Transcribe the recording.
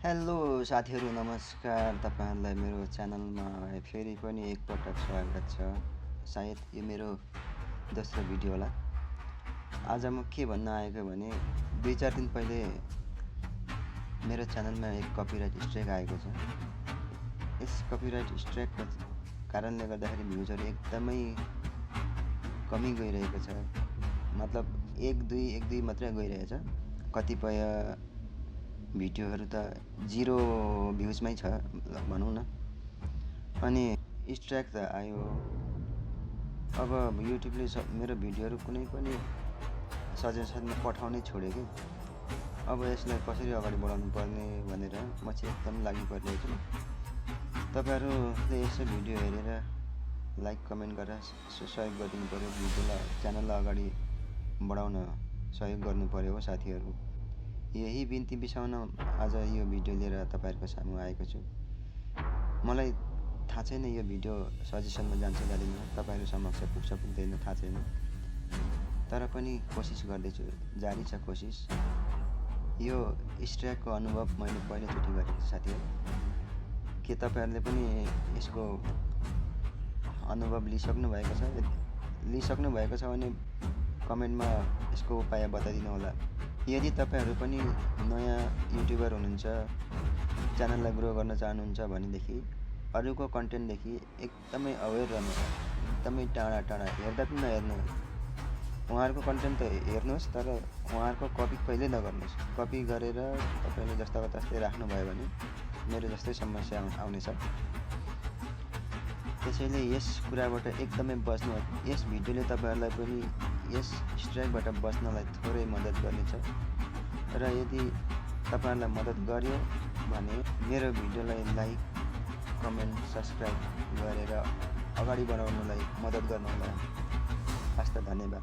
Hello साथीहरू, नमस्कार। तपाईहरुलाई मेरो च्यानलमा फेरि पनि एकपटक स्वागत छ। सायद यो मेरो दोस्रो भिडियो होला। आज म के भन्न आएको भने 2-4 दिन पहिले मेरो च्यानलमा एक कपिराइट स्ट्राइक आएको छ। यस कपिराइट स्ट्राइकको कारणले गर्दाखेरि भ्युजहरु एकदमै कमी गइरहेको छ। मतलब 1-2 मात्रै गइरहेछ। कतिपय भिडियोहरु त 0 भ्युजमै छ भनौं न। अनि स्ट्राइक त आयो। अब युट्युबले मेरो भिडियोहरु कुनै पनि सजेसनमा पठाउनै छोड्यो के। अब यसलाई कसरी अगाडि बढाउनु पर्ने भनेर म चाहिँ एकदम लागि परिरहेको छु। तपाईहरुले यसो भिडियो हेरेर लाइक कमेन्ट गरेर सहयोग गरिदिनु पर्यो। भिडियोलाई च्यानललाई अगाडि बढाउन सहयोग गर्नु पर्यो हो साथीहरु। यही बिन्ती बिसाउन आज यो भिडियो लिएर तपाईहरुको सामु आएको छु। मलाई थाहा छैन यो भिडियो सजेसनमा जान्छ जाँदैन, तपाईहरु समक्ष पुग्छ पुग्दैन थाहा छैन। तर पनि कोसिस गर्दैछु, जारी छ कोसिस। यो स्ट्राइकको अनुभव मैले पहिलोचोटि गरेको छु साथीहरु। के तपाईहरुले पनि यसको अनुभव लिइसक्नु भएको छ भने कमेन्टमा यसको उपाय बताइदिनु होला। यदि तपाईहरु पनि नयाँ युट्युबर हुनुहुन्छ, च्यानललाई ग्रो गर्न चाहनुहुन्छ भनेदेखि अरूको कन्टेन्टदेखि एकदमै अवेर रहनुहोस्। एकदमै टाढा हेर्दा पनि नहेर्नु। उहाँहरुको कन्टेन्ट त हेर्नुहोस्, तर उहाँहरुको कपी कहिल्यै नगर्नुहोस्। कपी गरेर तपाईले जस्ताको तस्तै राख्नु भयो भने मेरो जस्तै समस्या आउनेछ। त्यसैले यस कुराबाट एकदमै बच्नु। यस भिडियोले तपाईहरुलाई पनि यस स्ट्राइकबाट बच्नलाई थोरै मद्दत गर्नेछ। र यदि तपाईहरुलाई मद्दत गर्यो भने मेरो भिडियोलाई लाइक कमेन्ट सब्स्क्राइब गरेर अगाडि बढाउनलाई मद्दत गर्नुहोला। हस्त धन्यवाद।